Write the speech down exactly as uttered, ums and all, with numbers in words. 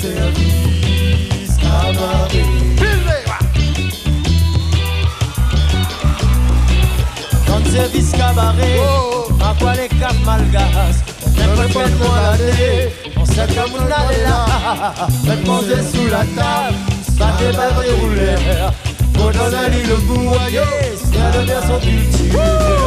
Sèrvis kabaré. Pil dé, wa. Dann sèrvis kabaré, oh, oh, akoz lé kaf malgash, mèm pa fèt mwin lané, on sèt moun la lé la. Mèt manzé sou la tab, sa débat déroulé. Fo done ali lo gou, ayé, sé lo bien son kiltir.